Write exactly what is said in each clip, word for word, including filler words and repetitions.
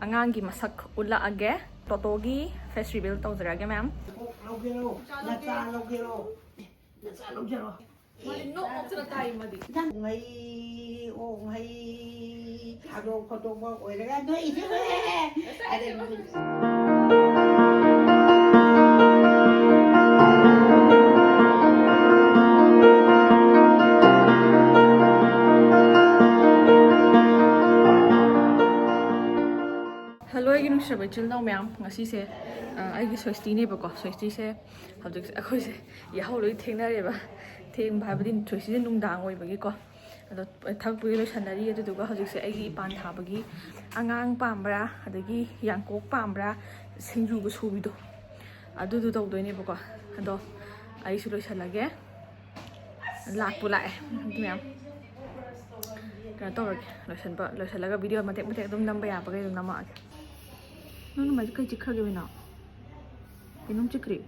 ꯑꯉꯥꯡꯒꯤ ꯃꯁꯛ ꯎꯠꯂꯛꯑꯒꯦ꯫ ꯇꯣꯇꯣꯒꯤ face reveal ꯇꯧꯖꯔꯛꯑꯒꯦ, ꯃꯌꯥꯝ꯫ ꯂꯧꯒꯦꯔꯣ? ꯅꯆꯥ ꯂꯧꯒꯦꯔꯣ? ꯅꯆꯥ ꯂꯧꯒꯦꯔꯣ? ꯃꯥꯗꯤ ꯅꯣꯛ ꯅꯣꯛꯇꯅ ꯇꯥꯏ, ꯃꯥꯗꯤ꯫ ꯅꯪ ꯉꯩ, ꯑꯣ, ꯉꯩ, ꯊꯥꯗꯣꯛ ꯈꯣꯠꯇꯣꯛꯄ ꯑꯣꯏꯔꯒ ꯅꯣꯏ ꯏꯆꯦ ꯍꯣꯏ꯫ ꯑꯗꯩ Hello, ꯑꯩꯒꯤ ꯅꯨꯡꯁꯤꯔꯕ ꯏꯆꯤꯜ ꯏꯅꯥꯎ ꯃꯌꯥꯝ꯫ ꯉꯁꯤꯁꯦ, ꯑ, ꯑꯩꯒꯤ ꯁ꯭ꯋꯦꯁꯇꯤꯅꯦꯕꯀꯣ꯫ ꯁ꯭ꯋꯦꯁꯇꯤꯁꯦ ꯍꯧꯖꯤꯛꯁꯦ ꯑꯩꯈꯣꯏꯁꯦ ꯌꯥꯍꯧ ꯂꯣꯏ ꯊꯦꯡꯅꯔꯦꯕ꯫ ꯊꯦꯡꯕ ꯍꯥꯏꯕꯗꯤ ꯁ꯭ꯋꯦꯁꯇꯤꯁꯦ ꯅꯨꯡꯗꯥꯡ ꯑꯣꯏꯕꯒꯤꯀꯣ꯫ ꯑꯗꯣ ꯊꯕꯛꯄꯨꯗꯤ ꯂꯣꯏꯁꯟꯅꯔꯤ꯫ ꯑꯗꯨꯗꯨꯒ ꯍꯧꯖꯤꯛꯁꯦ ꯑꯩꯒꯤ ꯏꯄꯥꯟ ꯊꯥꯕꯒꯤ ꯑꯉꯥꯡ ꯄꯥꯝꯕ꯭ꯔꯥ, ꯑꯗꯒꯤ ꯌꯥꯡꯀꯣꯛ ꯄꯥꯝꯕ꯭ꯔꯥ, ꯁꯤꯡꯖꯨꯒ ꯁꯨꯕꯤꯗꯣ, ꯑꯗꯨꯗꯣ ꯇꯧꯗꯣꯏꯅꯦꯕꯀꯣ꯫ ꯑꯗꯣ ꯑꯩꯁꯨ ꯂꯣꯏꯁꯜꯂꯒꯦ꯫ ꯂꯥꯛꯄꯨ ꯂꯥꯛꯑꯦ, ꯑꯗꯨ ꯃꯌꯥꯝ꯫ ꯀꯩꯅꯣ ꯇꯧꯔꯒꯦ, ꯂꯣꯏꯁꯟꯕ, ꯂꯣꯏꯁꯜꯂꯒ video ꯃꯇꯦꯛ ꯃꯇꯦꯛ ꯑꯗꯨꯝ ꯅꯝꯕ ꯌꯥꯕꯈꯩ ꯑꯗꯨꯝ ꯅꯝꯃꯛꯑꯒꯦ꯫ ꯅꯪ ꯅꯃꯥꯏꯗꯣ ꯀꯩ ꯆꯤꯛꯈ꯭ꯔꯒꯦ, ꯕꯤꯅꯥ? ꯀꯩꯅꯣꯝ ꯆꯤꯛꯈ꯭ꯔꯦ꯫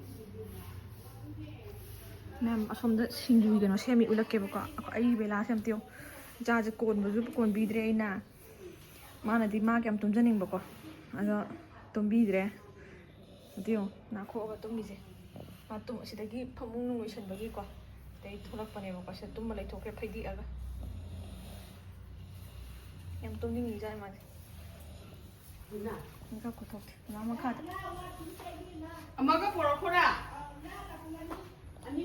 ꯃꯌꯥꯝ, ꯑꯁꯣꯝꯗ ꯁꯤꯡꯖꯨꯒꯤ ꯀꯩꯅꯣ ꯁꯦꯝꯃꯤ, ꯎꯠꯂꯛꯀꯦꯕꯀꯣ꯫ ꯑꯩꯈꯣꯏ, ꯑꯩ ꯕꯦꯂꯥꯁꯦ ꯑꯝꯇ ꯌꯦꯡꯉꯨ꯫ ꯏꯆꯥꯁꯦ ꯀꯣꯟꯕꯁꯨ ꯀꯣꯟꯕꯤꯗ꯭ꯔꯦ ꯑꯩꯅ꯫ ꯃꯥꯅꯗꯤ ꯃꯥ ꯀꯌꯥꯝ ꯇꯨꯝꯖꯅꯤꯡꯕꯀꯣ, ꯑꯗꯣ ꯇꯨꯝꯕꯤꯗ꯭ꯔꯦ꯫ ꯑꯗꯨ ꯌꯦꯡꯉꯣ, ꯅꯥꯈꯣꯛꯑꯒ ꯇꯨꯝꯃꯤꯁꯦ꯫ ꯃꯥ ꯇꯨꯝ-, ꯑꯁꯤꯗꯒꯤ ꯐꯃꯨꯡ ꯅꯨꯡ ꯂꯣꯏꯁꯟꯕꯒꯤꯀꯣ, ꯑꯗꯩ ꯊꯣꯛꯂꯛꯄꯅꯦꯕꯀꯣ꯫ ꯁꯤꯗ ꯇꯨꯝꯕ ꯂꯩꯊꯣꯛꯈ꯭ꯔꯦ ꯐꯩꯗꯤꯛꯑꯒ꯫ ꯌꯥꯝ ꯇꯨꯝꯅꯤꯡꯉꯤꯖꯥꯠꯅꯤ ꯃꯥꯁꯦ꯫ ꯃꯤꯀꯞ ꯀꯨꯊꯣꯛꯇꯦ꯫ ꯃꯥ ꯃꯈꯥꯗ꯫ ꯑꯃꯒ ꯄꯨꯔꯛꯈꯣꯔꯥ?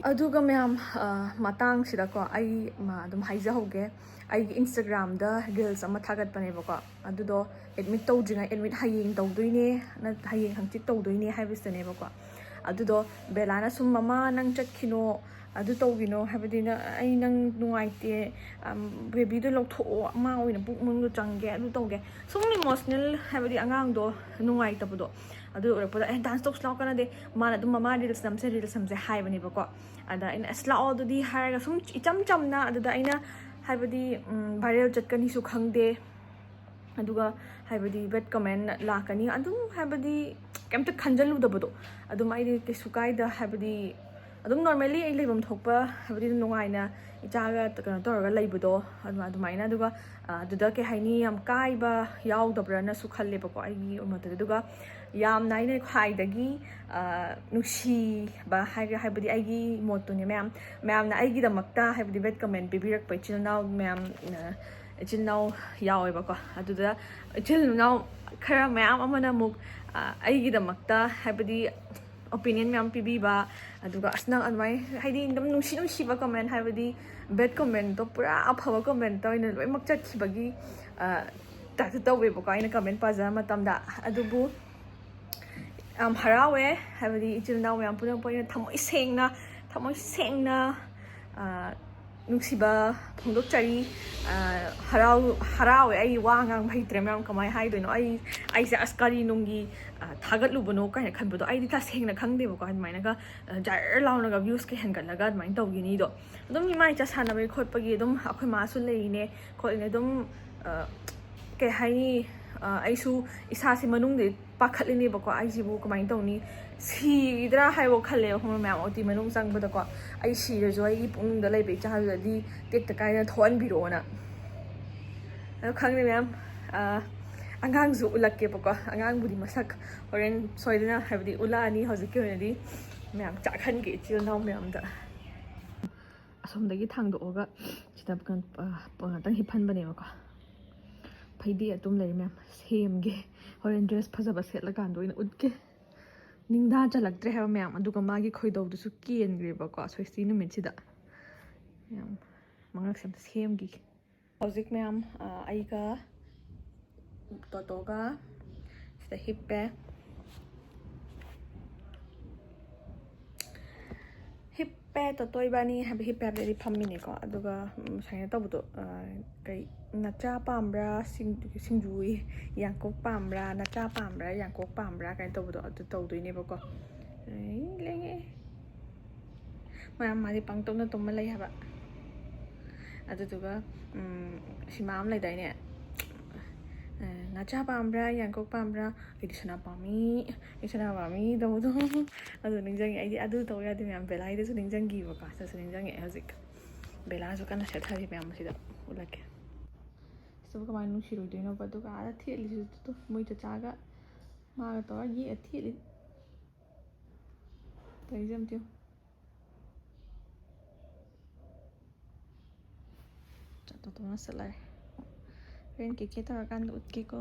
ꯑꯗꯨꯒ ꯃꯌꯥꯝ, ꯑ, ꯃꯇꯥꯡꯁꯤꯗꯀꯣ, ꯑꯩ, ꯃ, ꯑꯗꯨꯝ ꯍꯥꯏꯖꯍꯧꯒꯦ꯫ ꯑꯩꯒꯤ Instagram-ꯗ reels ꯑꯃ ꯊꯥꯒꯠꯄꯅꯦꯕꯀꯣ꯫ ꯑꯗꯨꯗꯣ admit ꯇꯧꯗ꯭ꯔꯤꯉꯩ, admit ꯍꯌꯦꯡ ꯇꯧꯗꯣꯏꯅꯦ, ꯅꯠ-, ꯍꯌꯦꯡ ꯍꯪꯆꯤꯠ ꯇꯧꯗꯣꯏꯅꯦ ꯍꯥꯏꯕꯁꯤꯗꯅꯦꯕꯀꯣ꯫ ꯑꯗꯨꯗꯣ ꯕꯦꯂꯥꯅ ꯁꯨꯝ, "ꯃꯃꯥ, ꯅꯪ ꯆꯠꯈꯤꯅꯣ, ꯑꯗꯨ ꯇꯧꯈꯤꯅꯣ, ꯍꯥꯏꯕꯗꯤ ꯅ-, ꯑꯩ ꯅꯪ ꯅꯨꯡꯉꯥꯏꯇꯦ, ꯑꯝ, baby-ꯗꯣ ꯂꯧꯊꯣꯛꯑꯣ, ꯑꯃ ꯑꯣꯏꯅ ꯄꯨꯛ ꯃꯅꯨꯡꯗ ꯆꯪꯒꯦ, ꯑꯗꯨ ꯇꯧꯒꯦ", ꯁꯨꯝ emotional, ꯍꯥꯏꯕꯗꯤ ꯑꯉꯥꯡꯗꯣ ꯅꯨꯡꯉꯥꯏꯇꯕꯗꯣ꯫ ꯑꯗꯨ ꯑꯣꯏꯔꯛꯄꯗ, "ꯑꯦ, dance ꯇꯧꯁꯤ ꯂꯥꯛꯑꯣ, ꯀꯥꯟꯅꯗꯦ, ꯃꯥꯅ ꯑꯗꯨꯝ ꯃꯃꯥ reels ꯅꯝꯁꯦ, reels ꯅꯝꯁꯦ" ꯍꯥꯏꯕꯅꯦꯕꯀꯣ꯫ ꯑꯗ ꯑꯩꯅ, "ꯑꯁ, ꯂꯥꯛꯑꯣ ꯑꯗꯨꯗꯤ" ꯍꯥꯏꯔꯒ ꯁꯨꯝ ꯏꯆꯝ ꯆꯝꯅ, ꯑꯗꯨꯗ ꯑꯩꯅ ꯍꯥꯏꯕꯗꯤ, ꯎꯝ, viral ꯆꯠꯀꯅꯤꯁꯨ ꯈꯪꯗꯦ, ꯑꯗꯨꯒ ꯍꯥꯏꯕꯗꯤ bad comment ꯂꯥꯛꯀꯅꯤ, ꯑꯗꯨꯝ ꯍꯥꯏꯕꯗꯤ ꯀꯩꯝꯇ ꯈꯟꯖꯜꯂꯨꯗꯕꯗꯣ꯫ ꯑꯗꯨꯝ ꯑꯩꯗꯤ ꯀꯩꯁꯨ ꯀꯥꯏꯗ, ꯍꯥꯏꯕꯗꯤ, ꯑꯗꯨꯝ normally ꯑꯩ ꯂꯩꯐꯝ ꯊꯣꯛꯄ, ꯍꯥꯏꯕꯗꯤ ꯑꯗꯨꯝ ꯅꯨꯡꯉꯥꯏꯅ ꯏꯆꯥꯒ ꯀꯩꯅꯣ ꯇꯧꯔꯒ ꯂꯩꯕꯗꯣ, ꯑꯗꯨ-, ꯑꯗꯨꯃꯥꯏꯅ꯫ ꯑꯗꯨꯒ, ꯑ, ꯑꯗꯨꯗ ꯀꯩ ꯍꯥꯏꯅꯤ, ꯌꯥꯝ ꯀꯥꯏꯕ ꯌꯥꯎꯗꯕ꯭ꯔꯥꯅꯁꯨ ꯈꯜꯂꯦꯕꯀꯣ ꯑꯩꯒꯤ ꯃꯣꯠꯇꯗꯤ꯫ ꯑꯗꯨꯒ ꯌꯥꯝꯅ ꯑꯩꯅ ꯈ꯭ꯋꯥꯏꯗꯒꯤ, ꯑ, ꯅꯨꯡꯁꯤꯕ ꯍꯥꯏꯒ-, ꯍꯥꯏꯕꯗꯤ ꯑꯩꯒꯤ ꯃꯣꯠꯇꯨꯅꯦ ꯃꯌꯥꯝ, ꯃꯌꯥꯝꯅ ꯑꯩꯒꯤꯗꯃꯛꯇ, ꯍꯥꯏꯕꯗꯤ bad comment ꯄꯤꯕꯤꯔꯛꯄ ꯏꯆꯤꯜ ꯏꯅꯥꯎ ꯃꯌꯥꯝ, ꯑ, ꯏꯆꯤꯜ ꯏꯅꯥꯎ ꯌꯥꯎꯋꯦꯕꯀꯣ꯫ ꯑꯗꯨꯗ ꯏꯆꯤꯜ ꯏꯅꯥꯎ ꯈꯔ ꯃꯌꯥꯝ ꯑꯃꯅ ꯑꯃꯨꯛ, ꯑ, ꯑꯩꯒꯤꯗꯃꯛꯇ, ꯍꯥꯏꯕꯗꯤ opinion ꯃꯌꯥꯝ ꯄꯤꯕꯤꯕ, ꯑꯗꯨꯒ ꯑꯁ, ꯅꯪ ꯑꯗꯨꯃꯥꯏꯅ, ꯍꯥꯏꯗꯤ, ꯑꯗꯨꯝ ꯅꯨꯡꯁꯤ ꯅꯨꯡꯁꯤꯕ comment, ꯍꯥꯏꯕꯗꯤ bad commentꯇꯣ ꯄꯨꯔꯥ ꯑꯐꯕ commentꯇ ꯑꯣꯏꯅ ꯂꯣꯏꯅꯃꯛ ꯆꯠꯈꯤꯕꯒꯤ, ꯑ, typeꯇ ꯇꯧꯋꯦꯕꯀꯣ ꯑꯩꯅ comment ꯄꯥꯖꯕ ꯃꯇꯝꯗ꯫ ꯑꯗꯨꯕꯨ ꯌꯥꯝ ꯍꯔꯥꯎꯋꯦ, ꯍꯥꯏꯕꯗꯤ ꯏꯆꯤꯜ ꯏꯅꯥꯎ ꯃꯌꯥꯝ ꯄꯨꯟꯅ ꯄꯨꯟꯅ ꯊꯃꯣꯏ ꯁꯦꯡꯅ, ꯊꯃꯣꯏ ꯁꯦꯡꯅ, ꯑ, ꯅꯨꯡꯁꯤꯕ ꯐꯣꯡꯗꯣꯛꯆꯔꯤ꯫ ꯑ, ꯍꯔꯥꯎ-, ꯍꯔꯥꯎꯋꯦ꯫ ꯑꯩ ꯋꯥ ꯉꯥꯡꯕ ꯍꯩꯇ꯭ꯔꯦ ꯃꯌꯥꯝ, ꯀꯃꯥꯏꯅ ꯍꯥꯏꯗꯣꯏꯅꯣ? ꯑꯩ, ꯑꯩꯁꯦ ꯑꯁ ꯀꯔꯤ ꯅꯨꯡꯒꯤ, ꯑ, ꯊꯥꯒꯠꯂꯨꯕꯅꯣ ꯀꯥꯏꯅ ꯈꯟꯕꯗꯣ ꯑꯩꯗꯤ ꯇꯁꯦꯡꯅ ꯈꯪꯗꯦꯕꯀꯣ꯫ ꯑꯗꯨꯃꯥꯏꯅꯒ, ꯑ, ꯖꯔ ꯂꯥꯎꯅꯒ viewsꯀ ꯍꯦꯟꯒꯠꯂꯒ ꯑꯗꯨꯃꯥꯏꯅ ꯇꯧꯈꯤꯅꯤꯗꯣ꯫ ꯑꯗꯨꯝ ꯏꯃꯥ ꯏꯆꯥ ꯁꯥꯟꯅꯕꯒꯤ ꯈꯣꯠꯄꯒꯤ ꯑꯗꯨꯝ ꯑꯩꯈꯣꯏ ꯃꯥꯁꯨ ꯂꯩꯔꯤꯅꯦ ꯈꯣꯠꯂꯤꯅꯦ꯫ ꯑꯗꯨꯝ, ꯑ, ꯀꯩ ꯍꯥꯏꯅꯤ, ꯑ, ꯑꯩꯁꯨ ꯏꯁꯥꯁꯦ ꯃꯅꯨꯡꯗ ꯄꯥꯈꯠꯂꯤꯅꯦꯕꯀꯣ꯫ ꯑꯩꯁꯤꯕꯨ ꯀꯃꯥꯏꯅ ꯇꯧꯅꯤ? ꯁꯤꯗ꯭ꯔꯥ ꯍꯥꯏꯕ ꯈꯜꯂꯦꯕ, ꯈꯪꯕ꯭ꯔꯥ ꯃꯌꯥꯝ? OT ꯃꯅꯨꯡ ꯆꯪꯕꯗꯀꯣ, ꯑꯩ ꯁꯤꯔꯁꯨ ꯑꯩꯒꯤ ꯄꯨꯛꯅꯤꯡꯗ ꯂꯩꯕ ꯏꯆꯥꯗꯨꯗꯗꯤ ꯇꯦꯛꯇ ꯀꯥꯏꯅ ꯊꯣꯛꯍꯟꯕꯤꯔꯛꯑꯣꯅ꯫ ꯑꯗꯣ ꯈꯪꯗꯦ ꯃꯌꯥꯝ, ꯑ, ꯑꯉꯥꯡꯁꯨ ꯎꯠꯂꯛꯀꯦꯕꯀꯣ꯫ ꯑꯉꯥꯡꯕꯨꯗꯤ ꯃꯁꯛ ꯍꯣꯔꯦꯟ ꯁꯣꯏꯗꯅ, ꯍꯥꯏꯕꯗꯤ ꯎꯠꯂꯛꯑꯅꯤ꯫ ꯍꯧꯖꯤꯛꯀꯤ ꯑꯣꯏꯅꯗꯤ ꯃꯌꯥꯝ ꯆꯥꯛꯍꯟꯒꯦ ꯏꯆꯤꯜ ꯏꯅꯥꯎ ꯃꯌꯥꯝꯗ꯫ ꯑꯁꯣꯝꯗꯒꯤ ꯊꯥꯡꯗꯣꯛꯑꯒ ꯁꯤꯗ ꯀꯩꯅꯣ, ꯑ, ꯉꯥꯛꯇꯪ ꯍꯤꯞꯍꯟꯕꯅꯦꯕꯀꯣ꯫ ꯐꯩꯗꯤ ꯑꯗꯨꯝ ꯂꯩꯔꯤ ꯃꯌꯥꯝ ꯁꯦꯝꯒꯦ꯫ ꯍꯣꯔꯦꯟ dress ꯐꯖꯕ ꯁꯦꯠꯂꯀꯥꯟꯗ ꯑꯣꯏꯅ ꯎꯠꯀꯦ꯫ ꯅꯤꯡꯗꯥ ꯆꯜꯂꯛꯇ꯭ꯔꯦ ꯍꯥꯏꯕ ꯃꯌꯥꯝ꯫ ꯑꯗꯨꯒ ꯃꯥꯒꯤ ꯈꯣꯏꯗꯧꯗꯨꯁꯨ ꯀꯦꯟꯈ꯭ꯔꯦꯕꯀꯣ ꯁ꯭ꯋꯦꯁꯇꯤ ꯅꯨꯃꯤꯠꯁꯤꯗ꯫ ꯃꯌꯥꯝ ꯃꯉꯛꯁꯦ ꯑꯝꯇ ꯁꯦꯝꯈꯤꯒꯦ꯫ ꯍꯧꯖꯤꯛ ꯃꯌꯥꯝ, ꯑ, ꯑꯩꯒ ꯇꯣꯇꯣꯒ ꯁꯤꯗ ꯍꯤꯞꯄꯦ꯫ ꯍꯤꯞꯄꯦ, ꯇꯣꯇꯣ ꯏꯕꯥꯅꯤ ꯍꯥꯏꯕ, ꯍꯤꯞꯄꯦ ꯍꯥꯏꯕꯗꯤ ꯐꯝꯃꯤꯅꯦꯀꯣ꯫ ꯑꯗꯨꯒ, ꯎꯝ, ꯁꯨꯃꯥꯏꯅ ꯇꯧꯕꯗꯣ, ꯑ, ꯀꯩ, ꯅꯆꯥ ꯄꯥꯝꯕ꯭ꯔꯥ, ꯁꯤꯡ-, ꯁꯤꯡꯖꯨ, ꯌꯥꯡꯀꯣꯛ ꯄꯥꯝꯕ꯭ꯔꯥ, ꯅꯆꯥ ꯄꯥꯝꯕ꯭ꯔꯥ, ꯌꯥꯡꯀꯣꯛ ꯄꯥꯝꯕ꯭ꯔꯥ ꯀꯥꯏꯅ ꯇꯧꯕꯗꯣ ꯑꯗꯨ ꯇꯧꯗꯣꯏꯅꯦꯕꯀꯣ꯫ ꯑꯩ ꯂꯦꯡꯉꯦ꯫ ꯃꯌꯥꯝ ꯃꯥꯗꯤ ꯄꯪꯇꯨꯝꯅ ꯇꯨꯝꯃ ꯂꯩ ꯍꯥꯏꯕ꯫ ꯑꯗꯨꯗꯨꯒ, ꯎꯝ, ꯁꯤꯃꯥ ꯑꯃ ꯂꯩꯗꯥꯏꯅꯦ? ꯑ, ꯅꯥꯆꯥ ꯄꯥꯝꯕ꯭ꯔꯥ, ꯌꯥꯡꯀꯣꯛ ꯄꯥꯝꯕ꯭ꯔꯥ? ꯑꯩꯗꯤ ꯁꯅꯥ ꯄꯥꯝꯃꯤ, ꯑꯩ ꯁꯅꯥ ꯄꯥꯝꯃꯤ ꯇꯧꯕꯗꯣ꯫ ꯑꯗꯨ ꯅꯤꯡꯁꯤꯡꯉꯦ꯫ ꯑꯩꯗꯤ ꯑꯗꯨ ꯇꯧ ꯌꯥꯗꯦ ꯃꯌꯥꯝ, ꯕꯦꯂꯥꯒꯤꯗꯁꯨ ꯅꯤꯡꯁꯤꯡꯈꯤꯕꯀꯣ, ꯑꯗꯨꯁꯨ ꯅꯤꯡꯁꯤꯡꯉꯛꯑꯦ ꯍꯧꯖꯤꯛ꯫ ꯕꯦꯂꯥꯁꯨ ꯀꯟꯅ ꯁꯦꯠꯊꯔꯤ ꯃꯌꯥꯝ ꯑꯁꯤꯗ ꯎꯠꯂꯛꯀꯦ꯫ ꯁꯤꯕꯨ ꯀꯃꯥꯏꯅ ꯅꯨꯡꯁꯤꯔꯣꯏꯗꯣꯏꯅꯣꯕ? ꯑꯗꯨꯒ ꯑꯥꯗ ꯊꯦꯠꯂꯤꯁꯤꯁꯨ ꯃꯣꯏ ꯆꯆꯥꯒ ꯃꯥꯒ ꯇꯧꯔ ꯌꯦꯛꯑ ꯊꯦꯠꯂꯤ꯫ ꯇꯧꯔꯤꯁꯦ ꯑꯝꯇ ꯌꯦꯡꯉꯨ꯫ ꯆꯠꯇꯣ ꯇꯣ ꯃꯥꯁꯇꯔ ꯂꯥꯛꯑꯦ꯫ ꯍꯣꯔꯦꯟ ꯀꯦ ꯀꯦ ꯇꯧꯔꯀꯥꯟꯗ ꯎꯠꯀꯦꯀꯣ꯫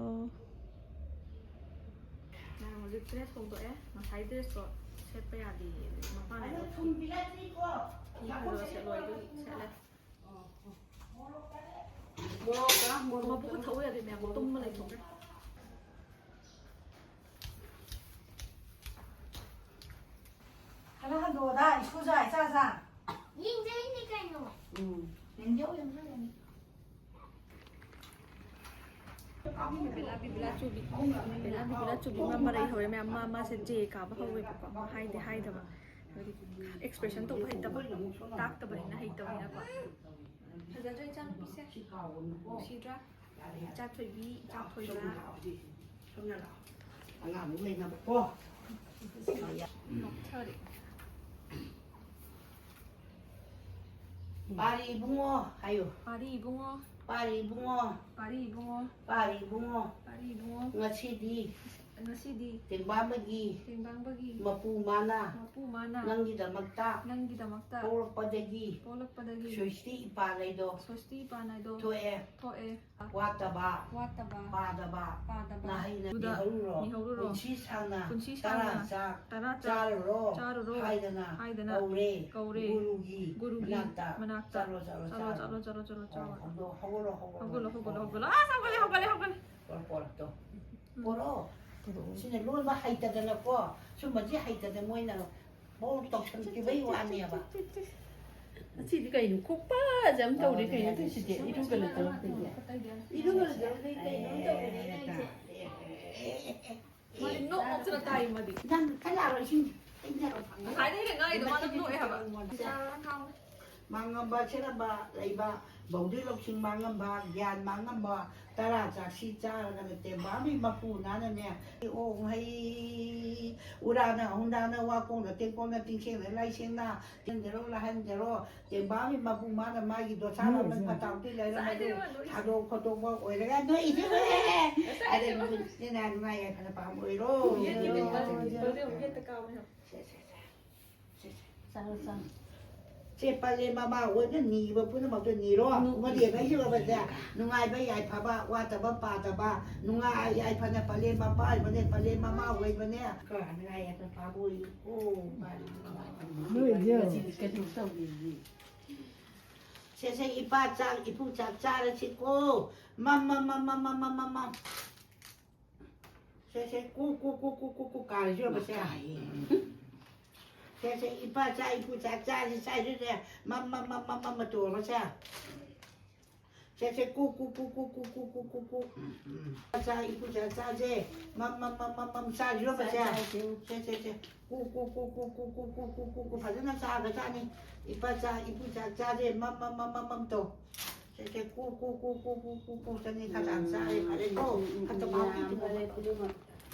ꯃꯌꯥꯝ ꯍꯧꯖꯤꯛ ꯗ꯭ꯔꯦꯁ ꯍꯣꯡꯗꯣꯛꯑꯦ꯫ ꯉꯁꯥꯏ ꯗ꯭ꯔꯦꯁꯇꯣ ꯁꯦꯠꯄ ꯌꯥꯗꯦꯌꯦ꯫ ꯑꯗꯨꯒꯤ ꯃꯄꯥꯟꯗ ꯑꯗꯣ ꯊꯨꯝ ꯄꯤꯔꯛꯇ꯭ꯔꯤꯀꯣ꯫ ꯐꯤ ꯈꯔ ꯁꯦꯠꯂꯣꯏ ꯑꯗꯨꯒꯤ ꯁꯦꯠꯂꯦ꯫ ꯃꯣꯔꯣꯛꯀ ꯃꯣꯔꯣꯛ ꯃꯕꯨꯛ ꯊꯛꯎ ꯌꯥꯗꯦ ꯃꯌꯥꯝ꯫ ꯇꯨꯝꯃ ꯂꯩꯊꯣꯛꯈ꯭ꯔꯦ꯫ ꯈꯔ ꯍꯟꯗꯣꯛꯑꯣꯗ, ꯏꯁꯨꯖꯥ, ꯏꯆꯥꯖꯥ꯫ ꯌꯦꯡꯖꯔꯤꯅꯦ ꯀꯩꯅꯣ꯫ ꯎꯝ꯫ ꯌꯦꯡꯖꯧ, ꯌꯦꯡꯖꯧ, ꯌꯦꯡꯖꯧ꯫ ꯕꯦꯂꯥ ꯕꯤꯕꯨꯂꯥ ꯆꯨꯕꯤ꯫ ꯕꯦꯂꯥ ꯕꯤꯕꯨꯂꯥ ꯆꯨꯕꯤ ꯑꯃ ꯃꯔꯩ ꯍꯧꯔꯦ ꯃꯌꯥꯝ꯫ ꯃꯥ, ꯃꯥꯁꯦ ꯖꯦ ꯀꯥꯕ ꯍꯧꯔꯦꯕꯀꯣ꯫ ꯃꯥ ꯍꯥꯏꯗꯤ ꯍꯥꯏꯗꯕ꯫ ꯍꯥꯏꯗꯤ expression ꯇꯧꯕ ꯍꯩꯇꯕ꯫ ꯇꯥꯛꯇꯕꯅꯤꯅ ꯍꯩꯇꯕꯅꯤꯅꯀꯣ꯫ ꯐꯖꯗ꯭ꯔꯥ ꯏꯆꯥꯅꯨꯄꯤꯁꯦ? ꯅꯨꯡꯁꯤꯗ꯭ꯔꯥ? ꯏꯆꯥ ꯊꯣꯏꯕꯤ, ꯏꯆꯥ ꯊꯣꯏꯕ꯫ ꯁꯣꯝꯅ ꯂꯥꯛꯑꯣ꯫ ꯑꯉꯥꯡꯃꯨꯛ ꯂꯩꯅꯕꯀꯣ꯫ ꯅꯣꯛꯊꯔꯦ꯫ ꯄꯥꯔꯤ ꯏꯕꯨꯡꯉꯣ ꯍꯥꯏꯌꯨ꯫ ꯄꯥꯔꯤ ꯏꯕꯨꯡꯉꯣ꯫ ꯄꯥꯔꯤ ꯏꯕꯨꯡꯉꯣ꯫ ꯄꯥꯔꯤ ꯏꯕꯨꯡꯉꯣ꯫ ꯄꯥꯔꯤ ꯏꯕꯨꯡꯉꯣ꯫ ꯄꯥꯔꯤ ꯏꯕꯨꯡꯉꯣ꯫ ꯉꯁꯤꯗꯤ ꯉꯁꯤꯗꯤ ꯇꯦꯡꯕꯥꯡꯕꯒꯤ ꯇꯦꯡꯕꯥꯡꯕꯒꯤ ꯃꯄꯨ ꯃꯥꯅ ꯃꯄꯨ ꯃꯥꯅ ꯅꯪꯒꯤꯗꯃꯛꯇ ꯅꯪꯒꯤꯗꯃꯛꯇ ꯄꯣꯛꯂꯛꯄꯗꯒꯤ ꯄꯣꯛꯂꯛꯄꯗꯒꯤ ꯁ꯭ꯋꯁꯇꯤ ꯏꯄꯥ ꯂꯩꯗꯣ ꯁ꯭ꯋꯁꯇꯤ ꯏꯄꯥ ꯂꯩꯗꯣ ꯊꯣꯛꯑꯦ꯫ ꯊꯣꯛꯑꯦ꯫ ꯋꯥꯠꯇꯕ ꯄꯥꯗꯕ ꯄꯥꯗꯕ ꯅꯥꯍꯩꯅ ꯃꯤꯍꯧꯔꯣ꯫ ꯃꯤꯍꯧꯔꯣ꯫ ꯄꯨꯟꯁꯤ ꯁꯥꯡꯅ ꯄꯨꯟꯁꯤ ꯁꯥꯡꯅ ꯇꯔꯥ ꯆꯥ ꯇꯔꯥ ꯆꯥ ꯆꯥꯔꯨꯔꯣ ꯆꯥꯔꯨꯔꯣ ꯍꯥꯏꯗꯅ ꯍꯥꯏꯗꯅ ꯀꯧꯔꯦ꯫ ꯀꯧꯔꯦ꯫ ꯒꯨꯔꯨꯒꯤ ꯒꯨꯔꯨꯒꯤ ꯃꯅꯥꯛꯇ ꯃꯅꯥꯛꯇ ꯆꯠꯂꯣ, ꯆꯠꯂꯣ, ꯆꯠꯂꯣ, ꯆꯥꯔꯣ꯫ ꯆꯠꯂꯣ, ꯆꯠꯂꯣ, ꯆꯠꯂꯣ, ꯆꯥꯔꯣ꯫ ꯑꯣ, ꯍꯧꯒꯠꯂꯣ, ꯍꯧꯒꯠꯂꯣ, ꯍꯧꯒꯠꯂꯣ꯫ ꯍꯧꯒꯠꯂꯣ, ꯍꯧꯒꯠꯂꯣ, ꯍꯧꯒꯠꯂꯣ꯫ ꯑꯁ, ꯍꯧꯒꯠꯂꯦ, ꯍꯧꯒꯠꯂꯦ, ꯍꯧꯒꯠꯂꯦ꯫ ꯄꯣꯔꯛꯑꯣ, ꯄꯣꯔꯛꯑꯣ꯫ ꯁꯤꯅ ꯂꯣꯟꯕ ꯍꯩꯇꯗꯅꯀꯣ, ꯁꯨꯝꯕꯁꯤ ꯍꯩꯇꯗꯅ ꯃꯣꯏꯅ ꯃꯑꯣꯡ ꯇꯧꯁꯟꯈꯤꯕꯩ ꯋꯥꯅꯦꯕ꯫ ꯑꯁꯤꯗꯤ ꯀꯩꯅꯣ? ꯈꯨꯄꯥꯁꯦ ꯑꯃ ꯇꯧꯔꯦ ꯀꯩꯅꯣ ꯇꯧꯔꯤꯁꯤꯗꯤ? ꯏꯔꯨꯒ ꯂꯨꯖꯔꯨꯕꯩ ꯀꯩꯅꯣ? ꯏꯔꯨꯒ ꯂꯨꯖꯔꯨꯕꯩ ꯀꯩꯅꯣ ꯇꯧꯔꯤꯅꯦ ꯑꯩꯁꯦ꯫ ꯃꯥꯗꯤ ꯅꯣꯛ ꯅꯣꯛꯇꯅ ꯇꯥꯏ ꯃꯥꯗꯤ꯫ ꯅꯪ ꯊꯛꯂꯛꯑꯔꯣꯏ ꯏꯁꯤꯡ ꯍꯩꯅꯔꯣ ꯐꯪꯉꯔꯣꯏ꯫ ꯉꯁꯥꯏꯗꯩꯅꯦ ꯉꯥꯏꯗꯣ ꯃꯥꯅ ꯅꯣꯛꯑꯦ ꯍꯥꯏꯕ꯫ ꯆꯥꯔꯣ ꯅꯪ ꯈꯥꯡꯉꯨ꯫ ꯃꯥꯡꯉꯝꯕ ꯁꯦꯠꯂꯝꯕ ꯂꯩꯕ ꯕꯧꯗꯤ ꯂꯧꯁꯤꯡ ꯃꯥꯡꯉꯝꯕ ꯒ꯭ꯌꯥꯟ ꯃꯥꯡꯉꯝꯕ ꯇꯔꯥ ꯆꯥꯛꯁꯤ ꯆꯥꯔꯒꯅ ꯇꯦꯡꯕꯥꯡꯒꯤ ꯃꯄꯨ ꯅꯥꯅꯅꯦ꯫ ꯑꯣꯡꯍꯩ ꯎꯔꯥꯅ ꯍꯨꯟꯗꯥꯅ ꯋꯥꯀꯣꯡꯅ ꯇꯦꯡꯀꯣꯡꯅ ꯇꯤꯡꯁꯦꯡꯅ ꯂꯥꯏꯁꯦꯡꯅ ꯇꯤꯟꯖꯔꯣ ꯂꯥꯏꯍꯟꯖꯔꯣ ꯇꯦꯡꯕꯥꯡꯒꯤ ꯃꯄꯨ ꯃꯥꯅ ꯃꯥꯒꯤ ꯗꯣꯁꯥ ꯂꯥꯃꯟ ꯐꯠꯇ ꯍꯥꯎꯊꯤ ꯂꯩꯔꯝꯕꯗꯨ ꯊꯥꯗꯣꯛ ꯈꯣꯠꯇꯣꯛꯄ ꯑꯣꯏꯔꯒ ꯅꯣꯏ ꯏꯆꯦ ꯑꯣꯏꯔꯦ꯫ ꯑꯗ ꯅꯨꯡꯉꯥꯏ ꯌꯥꯏꯐꯅ ꯄꯥꯝꯕ ꯑꯣꯏꯔꯣ꯫ ꯁꯦ, ꯁꯦ, ꯁꯦ꯫ ꯁꯦ, ꯁꯦ꯫ ꯁꯦ, ꯄꯂꯦꯝ ꯃꯃꯥ ꯑꯣꯏꯅ ꯅꯤꯕ ꯄꯨꯝꯅꯃꯛꯇ ꯅꯤꯔꯣ꯫ ꯃꯣꯗꯤ ꯑꯩꯈꯣꯏꯁꯤꯔꯕꯁꯦ ꯅꯨꯡꯉꯥꯏꯕ ꯌꯥꯏꯐꯕ ꯋꯥꯠꯇꯕ ꯄꯥꯗꯕ ꯅꯨꯡꯉꯥꯏ ꯌꯥꯏꯐꯅ ꯄꯂꯦꯝ ꯃꯄꯥ ꯑꯣꯏꯕꯅꯦ ꯄꯂꯦꯝ ꯃꯃꯥ ꯑꯣꯏꯕꯅꯦ꯫ ꯀ ꯅꯨꯡꯉꯥꯏ ꯌꯥꯏꯐꯅ ꯄꯥꯕ ꯑꯣꯏꯌꯨꯀꯣ꯫ ꯅꯣꯏꯁꯦ꯫ ꯁꯦ, ꯁꯦ, ꯏꯄꯥ ꯆꯥꯛ ꯏꯄꯨ ꯆꯥꯛ ꯆꯥꯔꯁꯤꯀꯣ꯫ ꯃꯝ ꯃꯝ ꯃꯝ ꯃꯝ ꯃꯝ ꯃꯝ ꯃꯝ ꯃꯝ꯫ ꯁꯦ, ꯁꯦ, ꯀꯨ, ꯀꯨ, ꯀꯨ, ꯀꯨ, ꯀꯨ, ꯀꯨ ꯀꯥꯔꯤꯁꯤ ꯌꯦꯡꯉꯣ ꯁꯦ꯫ ꯁꯦ, ꯁꯦ, ꯏꯄꯥ ꯆꯥ, ꯏꯄꯨ ꯆꯥ, ꯆꯥꯁꯤ, ꯆꯥꯁꯤ, ꯁꯦ꯫ ꯃꯝ, ꯃꯝ, ꯃꯝ, ꯃꯝ, ꯃꯝ, ꯃꯇꯣꯟ ꯑꯃ ꯁꯦ꯫ ꯁꯦ, ꯁꯦ, ꯀꯨ, ꯀꯨ, ꯀꯨ꯫ ꯏꯄꯥ ꯆꯥ, ꯏꯄꯨ ꯆꯥ, ꯆꯥꯁꯦ꯫ ꯃꯝ, ꯃꯝ, ꯃꯝ, ꯃꯝ, ꯃꯝ, ꯆꯥꯁꯤ ꯌꯦꯡꯉꯣ ꯁꯦ꯫ ꯁꯦ, ꯁꯦ, ꯁꯦ꯫ ꯀꯨ, ꯀꯨ, ꯀꯨ꯫ ꯐꯖꯅ ꯆꯥꯒ꯭ꯔꯖꯥꯠꯅꯤ꯫ ꯏꯄꯥ ꯆꯥ, ꯏꯄꯨ ꯆꯥ, ꯆꯥꯁꯦ꯫ ꯃꯝ, ꯃꯝ, ꯃꯝ, ꯃꯝ, ꯃꯝ ꯇꯧ꯫ ꯁꯦ, ꯁꯦ, ꯀꯨ, ꯀꯨ, ꯀꯨ꯫ ꯆꯅꯤ ꯈꯔ ꯌꯥꯝ ꯆꯥꯔꯦ, ꯐꯔꯦꯀꯣ꯫ ꯎꯝ, ꯎꯝ, ꯎꯝ, ꯐꯠꯇꯕ ꯍꯥꯎꯗꯤ ꯌꯥꯝ ꯐꯔꯦ, ꯄꯨꯝꯅꯃꯛ